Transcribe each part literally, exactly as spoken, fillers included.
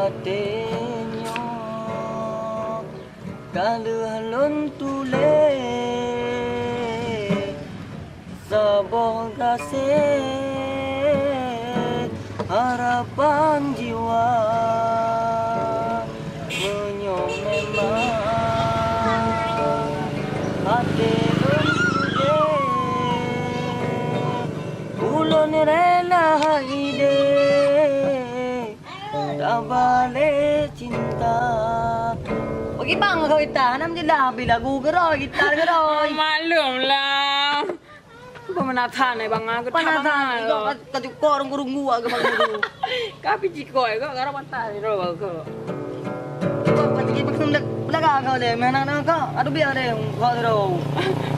Watèe nyoe ka lheueh lôn tuléh saboh gaséh harapan jiwa. Meunyoe memang até lôn tuléh, ulôn rela idéh tabalek cinta. Bagi bang kau gita, hana meujeulaih habéh lagu keudroe, gita keudroe. Maklum lah. Peue meunan that, eh, bang, aku that. Peue meunan that, bang, eh, kau ka, ka cukok runggu-runggu aku bang tu. Ka pi cikok, eh, kau ka rap mata ni, bro, kau. Kau pati pergi beulagak kau deh, meunan kau, aduh biar deh, kau tu.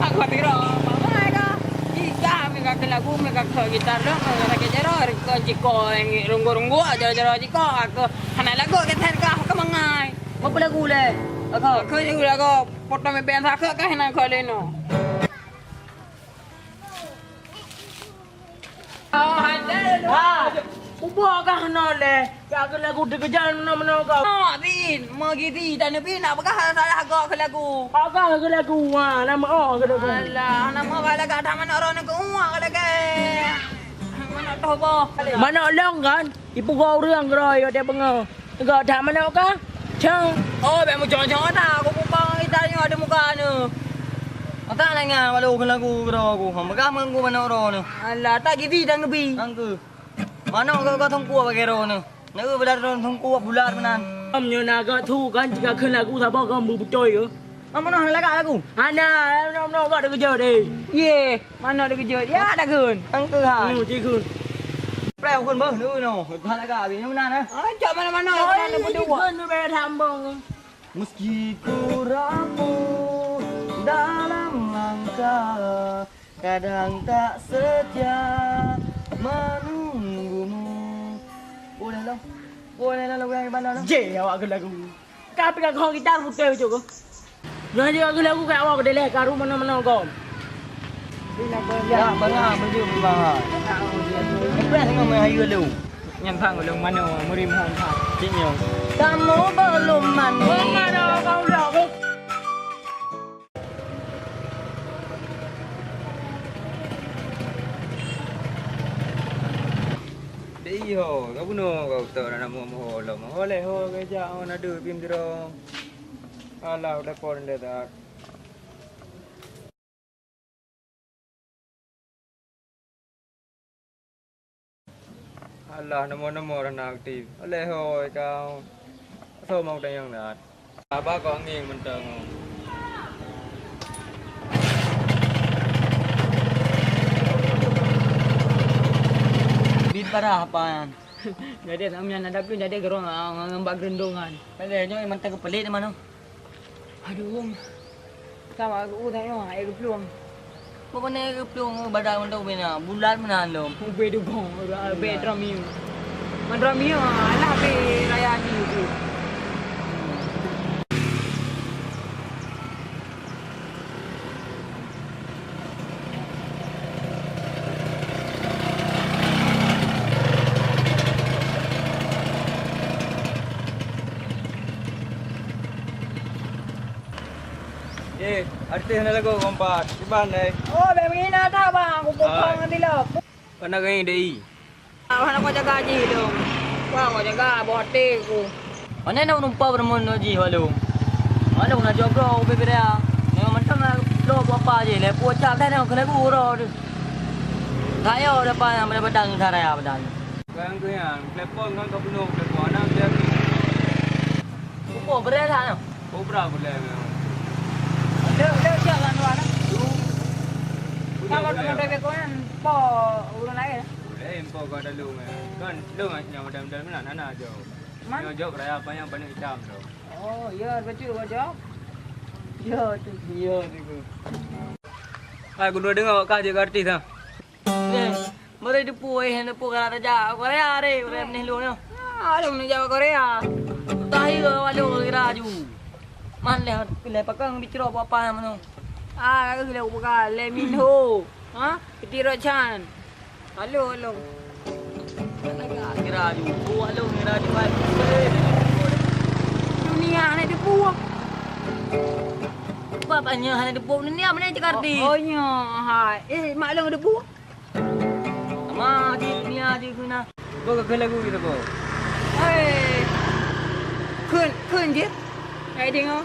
Aku tiro, bang, eh, kau. Ih, kau ambil kaki lagu, ambil kaki gitar dong, kau lagi jero, kau cikok, eh, runggu-runggu, jero-jero cikok, aku hana lagu gitar kau, kau mangai. Apa lagu leh? Aku. Aku juga lagu, potong biasa aku, kau hana kau leno. Oh, hai, hai. Ha, ubak kah nyoe lé? Ya, keu lagu teukeujah meunoe-meunoe kah? Ha, Bin, meugi Bin, dan Bin, nak peugah salah gok keu lagu. Agak keu lagu, ha, nama oh keu lagu. Alah, nama gak lagak dah manok roh nyoe keu uak lagak. Manok toh boh. Manok long kan? Ipugoe ureueng keudroe, ya, dia beungoh. Gak that manok kah? Cang. Oh, bèk meucong-cong ata, aku kupang ita nyoe ada muka ni. Ata nanya walau kena aku kena aku. Ha, megah mengku manok roh ni. Alah, tak gibi dan gebi. Angke. Manok kau kau tungku bagi roh ni. Nak beudar roh tungku bulat menan. Am nyoe na gak tu kan jika kena aku sabar kau beutôi ke? Am mana lagak aku? Hana, no no gak ada kerja deh. Ye. Manok dikeujot, ya dak geun. Tangkeuh ha. Hmm, cikun. Preh ukun beuh nu no. Tuhan agak habis ni meunan eh. Ah, cok mana-mana. Cok mana ni berdua. Ikun ni bayar hambung. Meski ku rapuh dalam langkah, kadang tak setia menunggumu. Boleh lah. Boleh lah lagu yang mana lah. Je awak ke lagu. Ka pi ka kong gitar putéh bacut keuh. Nyoe jeuet keu lagu keu awak keudeh lé karu meunoe-meunoe gob. Ya, bangai meunyoe bangai. Preh ngon meuhayeue lôn. Nyan bang ulôn manoe muri mohon bang. Cik nyoe. Kamu belum mandi. Manoe kau lôn. Dek i ho, ka bunoe ka utok na namoh moho lom. Ho lé ho geujak ho na deuek bim sidroe. Alah, udah kon lé that. Alah, nomor-nomor hana aktif. Alah, hôi kau. Asai mau tanyong that. Apa kau angin mentang? Bit parah apa yan? Jadi, nyan ada pun jadi gerong, ah, ngon bak gerendongan. Alah, nyoe mantang keupelit di mana? Aduh, Om. Sama aku tengok, air geplueng. Pokoknya air geplueng badan untuk bina. Bulan meunan lom. Ubé dugong, ubé drum you. Man drum you, alah, ubé raya ni tu. Eh, artis na lagu kompat. Iban deh. Oh, bèk meuhina that, bang. Aku popang nanti lah. Kena gani deh. Awak nak kau jaga jih tu. Wah, kau jaga buah hati ku. Mana nak menumpah bermun jih walau. Walau nak jawab bro, bebe dia. Memang mentang lah lo apa je. Lepas ucap dah nak kena guru tu. Saya udah apa yang pada pedang saya pedang. Kang kuyang, telepon kan kau penuh telepon anak dia. Upo berai lah no. Kobra berai memang. Dia dia dia lah dua anak. Kalau dengan bebek kau kan po urun lain. Eh, po kau ada lu meh. Kan lu ngan nyau dan dan mana nana jo. Man? Nyau jok raya apa yang paling hitam tu. Oh, ya betul kau jawab. Ya tu. Ya tu. Hai, kudu dengar awak kah je artis ah. Eh, meureudeupu, eh, neupu ka raja Korea re, ureueng meunih lôn nyoe. Ah, lôn neujak Korea. Tahi ke walu kira aju. Man leh, leh pakang bicro apa-apa meunoe. Ah, leh buka, leh Min Ho. Ha? Piti Rochan. Halo, halo. Kira aju. Oh, halo, kira aju, hai. Bab nyoe hana debu ni, ni mana cakap artis? Oh, oh, nyoe, hai. Eh, mak long debu? Sama, di dunia di guna. Boh ka lagu kita, boh. Hai. Kun, kun je. Hai, dengar.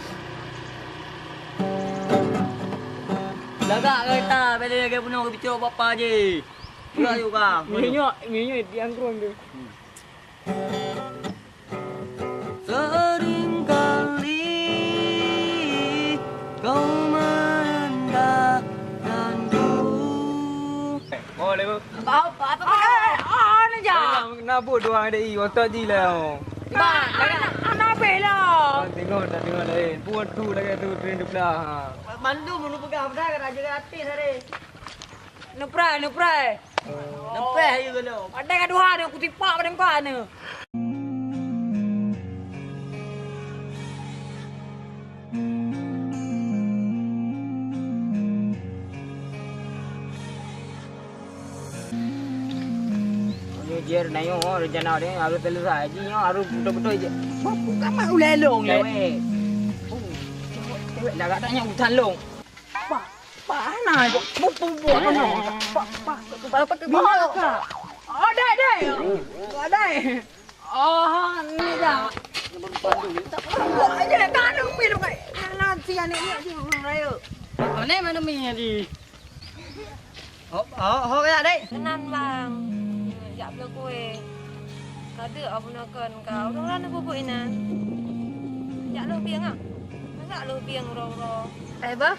Lagak kereta, bila lagi penuh ke picok bapa je. Pula juga. Minyak, minyak di angkrong tu. Seringkali kau merendahkanku. Oh, level. Apa, apa, apa? Ah, ah, ah, ni je. Nabut dua ada i, otak ji lah. Ba, anak, anak beh lah. Tengok, tak tengok lain. Buat tu lagi tu, train tu pula. Ha. Bantu mulu pegang, pegang, raja artis hari. Neuprai, neuprai. Neuprai ayu keunoe. Padahai ka dua ni, aku tipak pada engkau ni. Ni jer nayo, oh, rencana dia harus selesai. Ji nyo harus betul-betul je. Bukan mak ulai long, ya, weh. Cewek dah katanya hutan long. Pak, Pak, hana, Pak. Bu, bu, bu, hana. Pak, Pak, Pak, Pak, Pak, Pak. Oh, dai, dai. Oh, dai. Oh, ni dah. Buat aja dah, tak ada umi tu, Pak. Hana, si anak ni, si orang raya. Mana, mana mi tadi? Ho, ho, ho, kaya, dek? Keunan, Bang. Jak bloe kueh. Ka deuk abu nakon ka ureueng laén peubuet inan. Jak lôn pieng ah. Masa lôn pieng uroe-uroe. Eh, bah.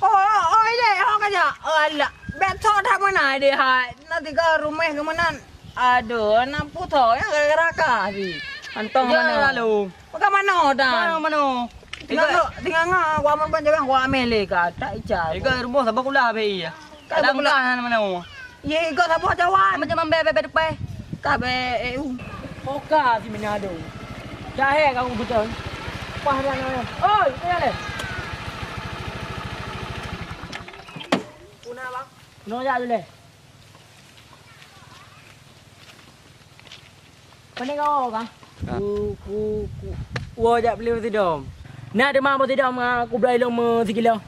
Oh, oh, oh, ilée, oh, ka jak. Oh, alah. Bèk tho that meunan deh, hai. Nanti ka rumoh keu meunan. Aduh, aneuk putroe nyang gara-gara kah sih. Antong manoe. Lalu. Peugah manoe dan? Manoe, manoe. Tinggal, tinggal nga, wa mun ban jalan, wa mele ka, tak ica. Tinggal rumoh saboh kula be iya. Kadang kula hana manoe. Ye, iko saboh cawan. Macam ambe bebe depai. Ka be eu. Poka si meunado. Jahe kamu beutôi. Pah dia nyoe. Oi, iya le. Puna bang. Puna jak dulu. Pane kau, Bang? Ha. Ku, ku, ku, woe jak beli beusidom. Na teuma beusidom, ah, kubloe lôn meusikilo.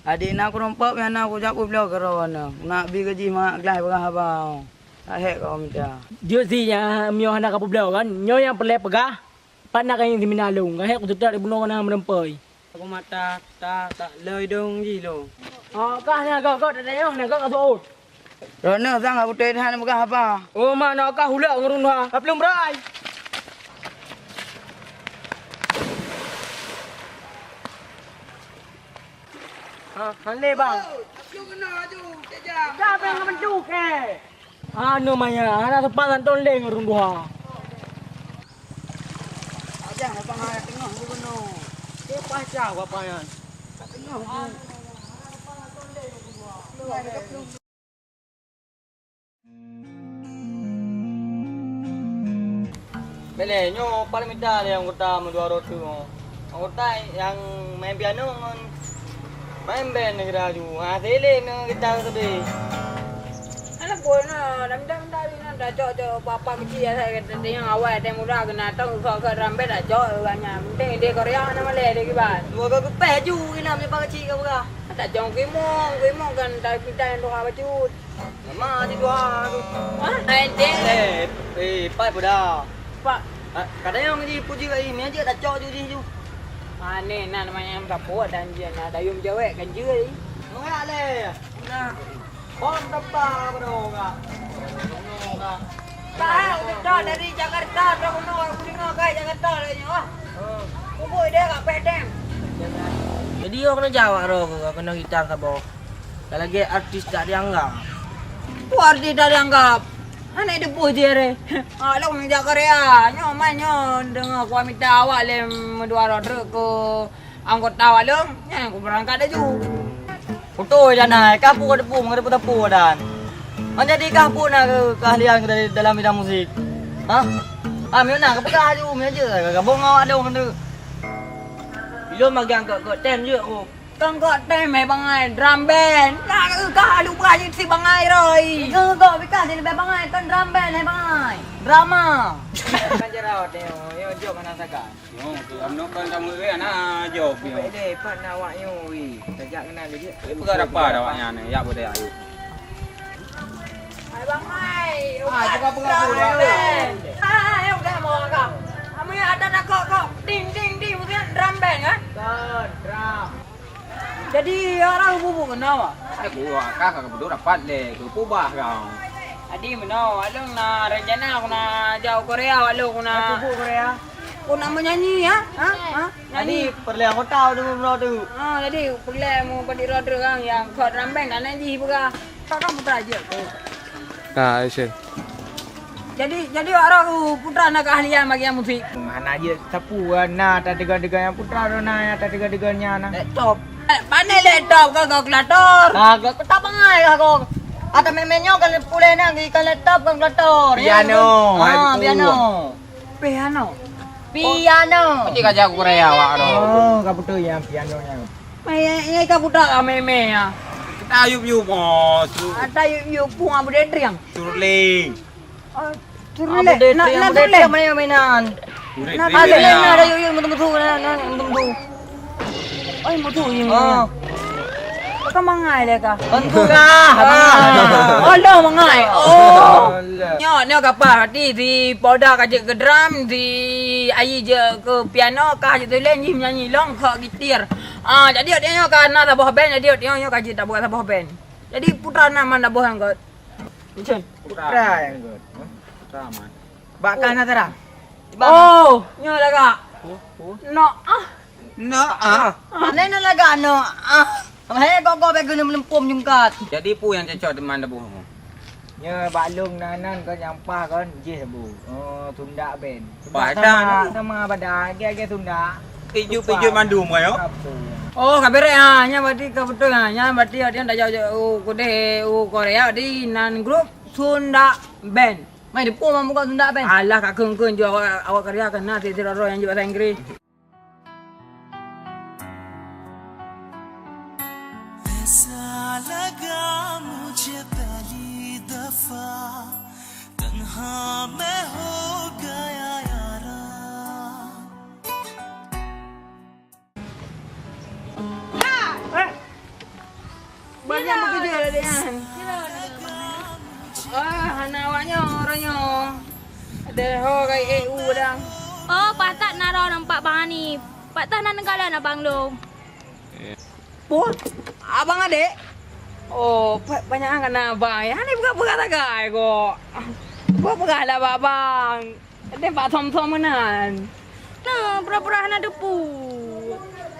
Adik na kurumpok, nyang na kujak kubloe keudroe na. Nak bi gaji mak gleh peugah haba. Tak hek kau mita. Jeuet si nyan miyuh hana kapeubloe kan? Nyoe nyang peureulée peugah, pat na kayée simina lôn. Ka hek kuseutôt di bunoe na meurumpoi. Aku mata tak, tak loi dong jih lo. Oh, kah na gok, gok dah tayong na gok ka suot. Rono sang ka beutôi that peugah haba. Oh, ma na kah ulak ngon runoe. Ka plueng brai. Ha, han lé bang. Ka plueng keunoe laju, jajang. Siapa yang ngebentuk eh? Anu maya, hana sempat nonton lé ngon ureueng tuha. Ajah abang hai teungoh gubernur. Ke pacah bapa nyan. Teungoh. Bèk lé, nyoe paléng mita lé anggota meudua droe teuh. Anggota nyang main piano ngon main band neugara ju. Ha, sileng ngon gita sabe. Alah, buet na, dah mita-mita lé na, dah cok-cok apa-apa keuchik asai gata teunyong awai, watèe muda keunan tong, sok-sok rambet dah cok, banyak. Penting di Korea na malèe di kiban. Dua go geupèh ju, ina meunyoe pa keuchik ka peugah. Dah cok kuimong, kuimong kan, dah pita nyang tuha bacut. Lama di dua tu. Hah? Hai, Dek. Eh, eh, pai peue dah. Pak. Ha, kadang nyang jipuji kat ini aja dah cok ju jih ju. Aneh, na nama nyang tapeubuet dan jih na dayum jawek kan jih. Nungak leh. Nah. Bom tempa apa dah orang? Tahu kita dari Jakarta, tahu nak aku dengar kai Jakarta lagi, wah. Kubur dia kat Padang. Jadi, awak kena jawab roh ke, kena gitang saboh. Dah lagèe artis tak dianggap. Peue artis tak dianggap? Aneuk deubeuh jih re. Ah, lôn jak Korea. Nyoe man nyoe deungoe kuah mita awak lé meudua droe treuk keu anggota awak lôn. Nyan kubeurangkat laju. Beutôi dan hai, kah peue deupeu, mengenai peue dan. Hanya di kah peue na ke keahlian ke dalam bidang musik? Ha? Ah, meunan ka peugah laju, meunan je. Gabong awak lôn tu. Ilôn magang keu, keu tem je aku. Kong kok tem hai bangai, drum band. Ka, ka lupa jih si bangai roi. Kong kok bika jadi bangai, kon drum band hai bangai. Drama. Kan jerawat ni, yo jok mana saga. Yo, tu amno kan kamu eh ana jok yo. Deh, pat na awak yo wi. Tajak kena dia. Eh, peugah apa dah awak nyan, ya boleh ayo. Hai bangai. Ah, juga peugah apa dah. Ah, ya udah mau agak. Kamu ya ada nak kok kok. Ding ding ding, bukan drum band kan? Kon, drum. Jadi, orang bubuk kenapa? Aku akah ka beudôh rapat lé, ku peubah kau. Jadi meunoe, wak lôn na rencana ku na jak u Korea, wak lôn ku na. Aku bubuk Korea. Ku na menyanyi ya? Ha? Ha? Nyanyi. Jadi peureulèe anggota tu meunoe tu. Ha, jadi peureulèe mu padi roh tu kan yang kok drum band kan jih peugah. Kok kamu tajak tu. Nah, Aisyah. Jadi, jadi awak roh putra na keahlian bagian musik. Hana jeuet sapeue na tateuga-teuga nyang putra roh na nyang tateuga-teuga nyan na. Laptop. Eh, pane laptop ka kalkulator. Ah, ka, ka tak bangai lah kau. Ata meme nyoe kan puleh na, kan laptop, kalkulator. Piano, ah, hai buku. Piano. Piano. Piano. Pasti ka jago Korea awak tu. Oh, ka beutôi nyang piano nyan. Maya, ya ka budak ka meme ya. Kita yup-yup, oh, su. Ada yup-yup pun abu detriang. Turling. Oh, turling. Abu detriang, abu detriang mana mainan? Turling. Ada yup-yup mutu-mutu na, na mutu-mutu. Oi, mutu ya. Oh. Kau mangai le ka? Bantu kah? Oh, lo mangai. Oh. Nyo, nyo kapal hati di Polda ka jeuet keu drum, di Ayi jeuet keu piano, ka jeuet tulen jih menyanyi long kok gitir. Ah, jadi awak nyoe ka na saboh band, jadi awak nyoe ka jeuet tabuat saboh band. Jadi putra na man saboh angkot. Putra angkot. Putra man. Bak ka na tara. Oh, nyoe lagak. No ah. No ah. Lain lagak no ah. Hai kok kok bek geuneum leumpom jungkat. Jadi peue nyang cocok teuma daboh? Nyoe bak lôn nan nan kon nyang paih kon jih bu. Oh, tundak ben. Paih sama, sama badan, agi-agi tundak. Pijut-pijut mandum kan yo? Oh, ka berek ha. Nya berarti ka beutôi ha. Nya berarti awak nyan tajak u kudeh u Korea di nan grup Sunda Band. Mai depu mampu kat Sunda Band. Alah ka keun-keun jua awak, awak Korea kena ti roh-roh nyang jeuet bahasa Inggris. ऐसा लगा मुझे पहली दफा, तन्हा मैं हो गया यारा। Eh, banyak bekerja lah dia kan. Ah, hana awak nyoe, orang nyoe. Ada ho kai eh u dang. Oh, patah naro nampak Bang Hanif. Patah na negara na Bang Long. Boh, abang adek? Oh, pa-, banyak kan abang. Ya, ni buka-buka tagai kok. Buka-buka lah abang. Ada bak som-som meunan. Nah, pura-pura hana depu.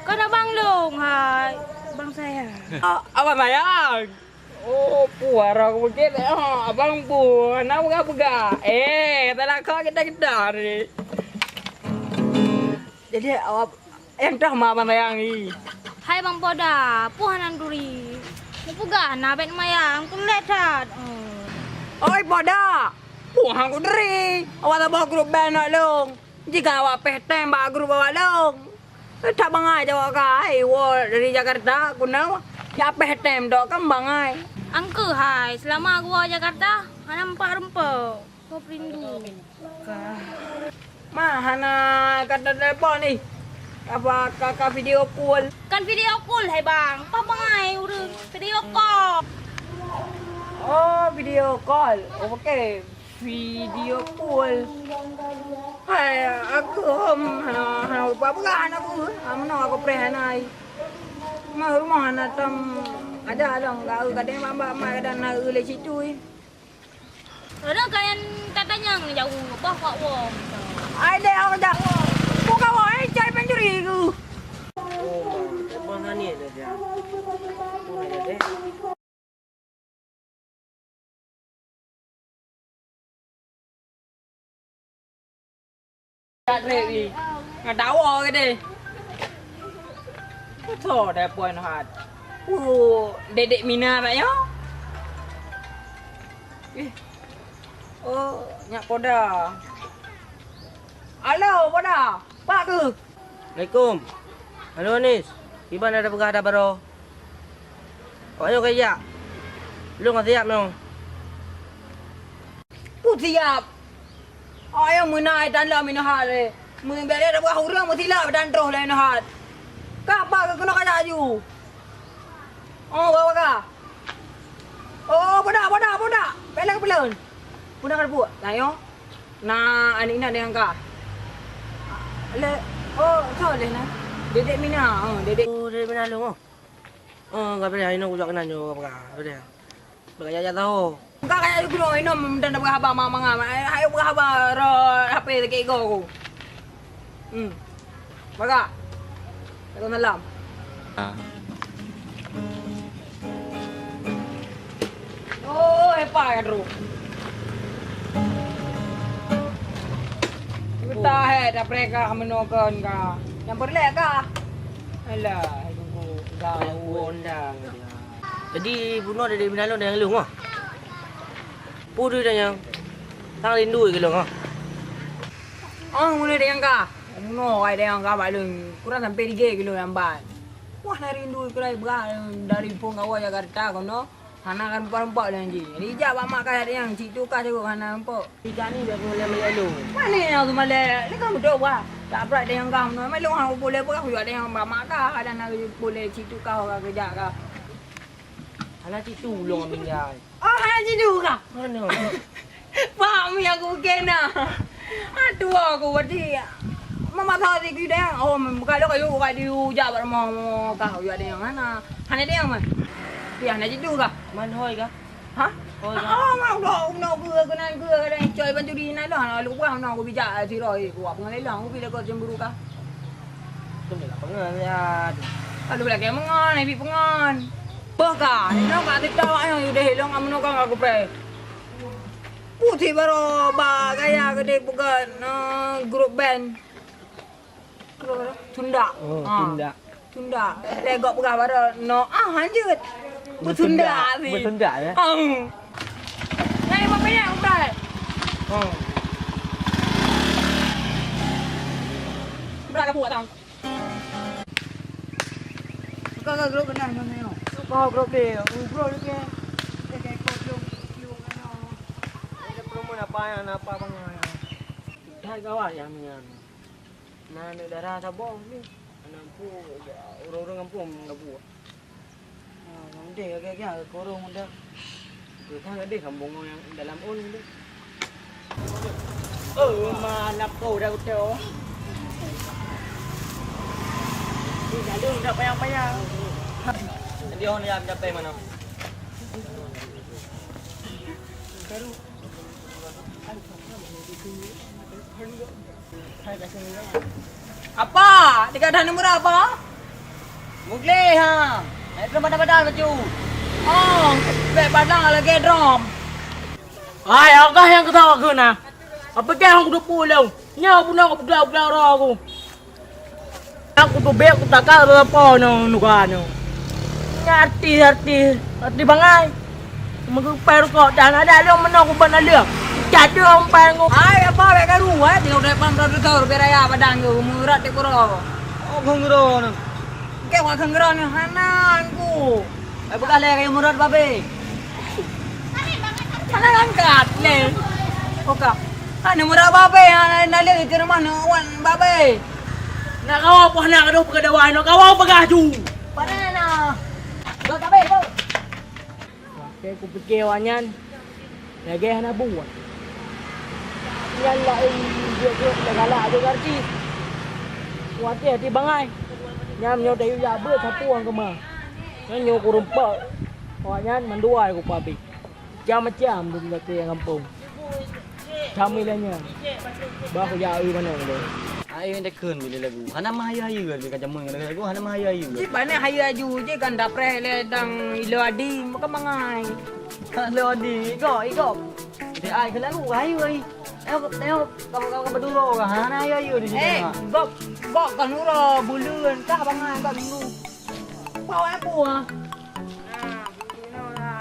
Kada Bang Long hai, Bang sayang. Ah, abang sayang. Oh, puara aku bukit. Ah, abang pun hana peugah-peugah. Eh, tak lakak kita-kita ni. Jadi awak Entah ma banayang i. Hai Bang Poda, puh nan duri. Mupeugah na bèk mayang, kulét that. Oh. Oi Poda, puh han kuduri. Awak saboh grup band nak long. Jika awak péh tem bak grup awak long. That bangai jawab kai, wo dari Jakarta, kuna ya péh tem dok kan bangai. Angkeu hai, selama aku Jakarta, hana empat rumpok. Kop rindu. Ma, hana ka telepon ni. Apa ka, ka video call? Kan video call hai bang. Apa bangai ureueng video call? Oh, video call. Oke, video call. Hai, aku hom ha, ha, lupa bukan aku. Ha, mano aku preh hana ai. Ma rumah hana tam ada along gau kadang bamba ma kadang na le situ. Ada kain tatanyang jauh, bah wak wong. Ai deh, aku jak. Buka wak, eh, cai pencuri ku. Oh, ma, telepon Hani saja. Telepon aja deh. Ngadawö keudeh. Beutôi dai puan hat. Uh, dedek Mina tak nyoe? Ih. Oh, nyak Poda. Halo, Poda. Pak keuh? Assalamualaikum. Halo, Anis. Iban ada peugah ada baroe. Awak nyoe ka jak. Lôn ka siap nyoe. Peue siap? Awak nyoe meunai tan lom inoe hat lé. Meubèk lé tapeugah ureueng meusilap tan troh lé inoe hat. Ka apa keunoe ka jak aju? Oh, ka, ka. Oh, bodak, bodak, bodak. Bèk lé keupeulon. Bodak ka teupeue. Nah, nyoe. Na aneuk inong nyang ka. Lé, oh, soe lé na? Dedek Mina, oh, Dedek. Oh, Dedek Mina lôn, oh. Oh, ka payah, inoe kujak keunan nyoe, ka payah. Payah. Bak jak-jak tahu. Ka kaya keunoe, inoe dan peugah haba ma-, mangat. Hai peugah haba ro H P sakét igoe ku. Hmm. Bagak. Waalaikumsalam. Ah. Oh, hepa ya, Bro. Kita he, dah preka menokan ka. Yang berlek ka. Alah, tunggu. Dah undang. Jadi, bunoe dari Minalong dan Luh, ah. Puri dah yang. Tang rindu ke Luh, ah. Ah, mulai dari yang ka. Bunoe wai dayang ka bak lôn, kurang sampai tiga kilo lambat. Wah, na rindu keurai brat dari phon kawa Jakarta kono. Hana kan rumpok-rumpok lé ji. Jadi jak bak mak kah dayang, cit tu kah cukup hana rumpok. Tiga ni dah mulai malèe lôn. Mana yang tu malèe? Ni kan betul wah. Tak brat dayang kah mana? Malèe hang boleh brat kujak dayang bak mak kah. Ada nak boleh cit tu kah orang kerja kah. Hana cit tu ulôn tinggal. Oh, hana cit tu kah? Mana? Pak, mi aku bukan na. Aduh, aku berarti mama tahu di gudang. Oh, bukan lo kayu bukan di ujak pada mau kah ujak dia yang mana? Hana dia yang mana? Dia hana jitu kah? Man hoi kah? Hah? Hoi kah? Oh, mau lo nak gua kena gua ada coy bantu di na lo. Lalu gua nak aku bijak siroi gua pengalela aku bila kau cemburu kah? Kena pengen ya. Lalu lagi mengan, ibi pengan. Beuh ka, inoe ka teuka awaknyoe udeh ilong amun ka aku preh. Putéh baroe ba gaya geude peugah na grup band. Grup apa? Tundak. Oh, ha. Tundak. Tundak. Lé gok peugah baroe no ah hanjeuet. Beutunda, beutunda, ya? Ang. Ngai mampenya udah. Oh. Berapa buat tang? Ka ka grup keunan nyoe. Ka grup deh, grup deh ke. Deh ke grup. Ada promo apa yang apa bang? Dah gawat ya minyan. Nah, aneuk dara saboh ni. Aneuk pu ureueng-ureueng gampông gabuek. Ah, ngon deh gagah-gagah kurung dah. Keu ka gadeh kambong nyang dalam ôn deh. Oh, mana kau dah betul. Ni lalu dah payang-payang. Jadi orang yang dapat mana? Baru. Apa? Dikata neumura apa? Mugléh ha. Hai drum padang-padang laju. Oh, bèk padang lagèe drum. Hai, agah nyang keutoe keu na. Apa keu hang kuduek pulang? Nyoe bunoe kupeugah-peugah roh aku. Aku tubek, aku takak repo nyoe nuka nyoe. Nyan artis, artis, artis bangai. Meugeupèe rukok dan ada lom meunoe kuban aleueng. Jadong pai ngon. Hai, apa bèk karu, eh, tengok depan produser, bèk raya padang tu, meurat di pura. Oh, kheun geuroe nyoe. Keu wak kheun geuroe nyoe, hana ku. Eh, beukah lé kayu meurat babé. Hana angkat lé. Oka. Hana meurat babé, hana, hana lé keu rumah nyoe wan babé. Nak kawa poh nak kadoh peugah dawa, nak kawa peugah ju. Pane na? Go tabé, go. Watèe kupike awak nyan, lagèe hana buet. Nyan laén jeuet-jeuet galak-galak lagèe artis. Watèe até bangai. Nyan nyoe tayue jak beuet sapeue nyang keumah. Nyan nyoe kurumpok. Awak nyan mandua kupabeh. Macam-macam tu dilakée lam gampông. Kami lah nyan. Bah kujak eu manoe lé. Ayo dekun bila lagu. Hana mah hayeue-hayeue bila ka jameun lagu, hana mah hayeue-hayeue. Cit bane hayeue aju je kan dapreh lé dang ilo adi, maka mangai. Ilo adi, igok, igok. Dek ai ke lagu hayeue ai. Ayo, ayo, kamu kamu berdua orang. Hana hayeue-hayeue di sini. Eh, gok, gok kan ura buleuen kah bangai kat dulu. Bawa aku ah. Nah, begini lah.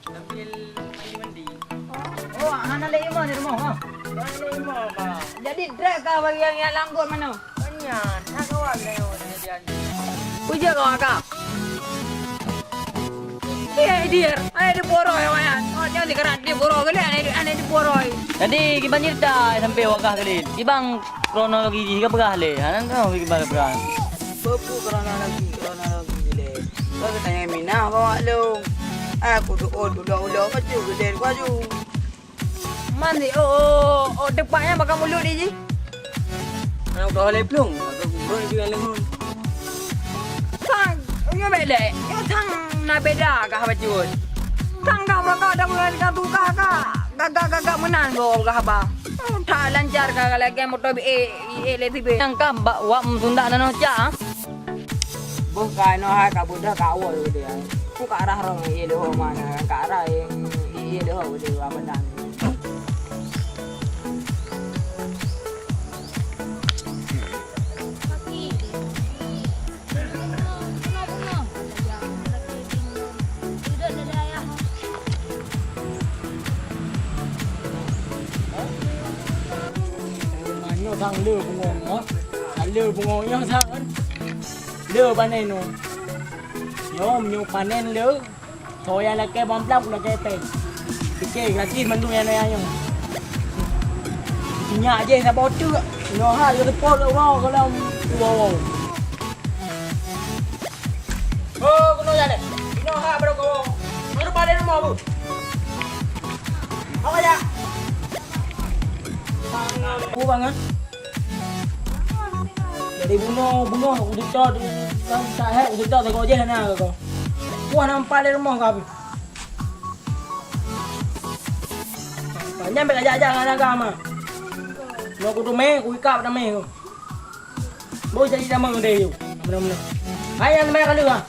Sambil mandi-mandi. Oh, hana lé imah di rumah, ha? Hana lé imah, Bang. Jadi, drek ka bagi yang, yang langgut mana? Banyak. Nak kawan lewat kejadian. Peue jeuet kau agam? Iya, dia. Ayo diboroi awaknyan. Awaknyan dikarat diboroi kali, ayo, ayo diboroi. Jadi, kiban cerita sampai wakah kali. Kiban kronologi jih ka peugah lé. Ha, nan tahu kiban peugah. Peue kronologi, kronologi lé. Kau tanya Minah bawa lu. Aku tu oh, udah-udah baca gede baju. Man di, oh, oh, oh, teupaknya bak mulut di jih. Anak udah lé plueng, aku gubron juga lé ngon. Sang, nyoe beda, nyoe sang na beda kah bacut. Sang kah meuraka ada mulai ka tukah kah, gagak-gagak meunan go kah ba. Oh, tak lancar kah lagi motor bi eh, eh, lé tibe. Nyang kah bak wak meusunda nanoh cak, ah. Boh ka inoe hai ka beudôh ka awai geude ai. Ku ka rhah rong ié leuho mana, ka rhah ié, ié leuho geude wa meunan. Nyoe sang le bungong nyoe. Sang le bungong nyoe sang. Le panen nyoe. Nyoe, nyoe panen le. Soe nyang lakèe bang blang, ku lakèe pèng. Pike gratis mandum nyang nyan nyoe. Sinyak jih saboh teuk. Nyoe ha, yo teupot lé uroe gohlom. Wow, wow. Oh, keunoe jak lé. Keunoe ha, baru kau. Baru balik rumah, Bu. Apa ya? Bu, bangun. Jadi bunoe, bunoe, ku tutoe, kan tak hek, ku tutoe, tengok je na kau. Wah, nampak dari rumah kau. Nyampe aja-aja ngan agama. Mau ku tumeh, ku ikap damai kau. Bau jadi damai deh, yuk. Benar-benar. Hai, yang banyak kali, ah.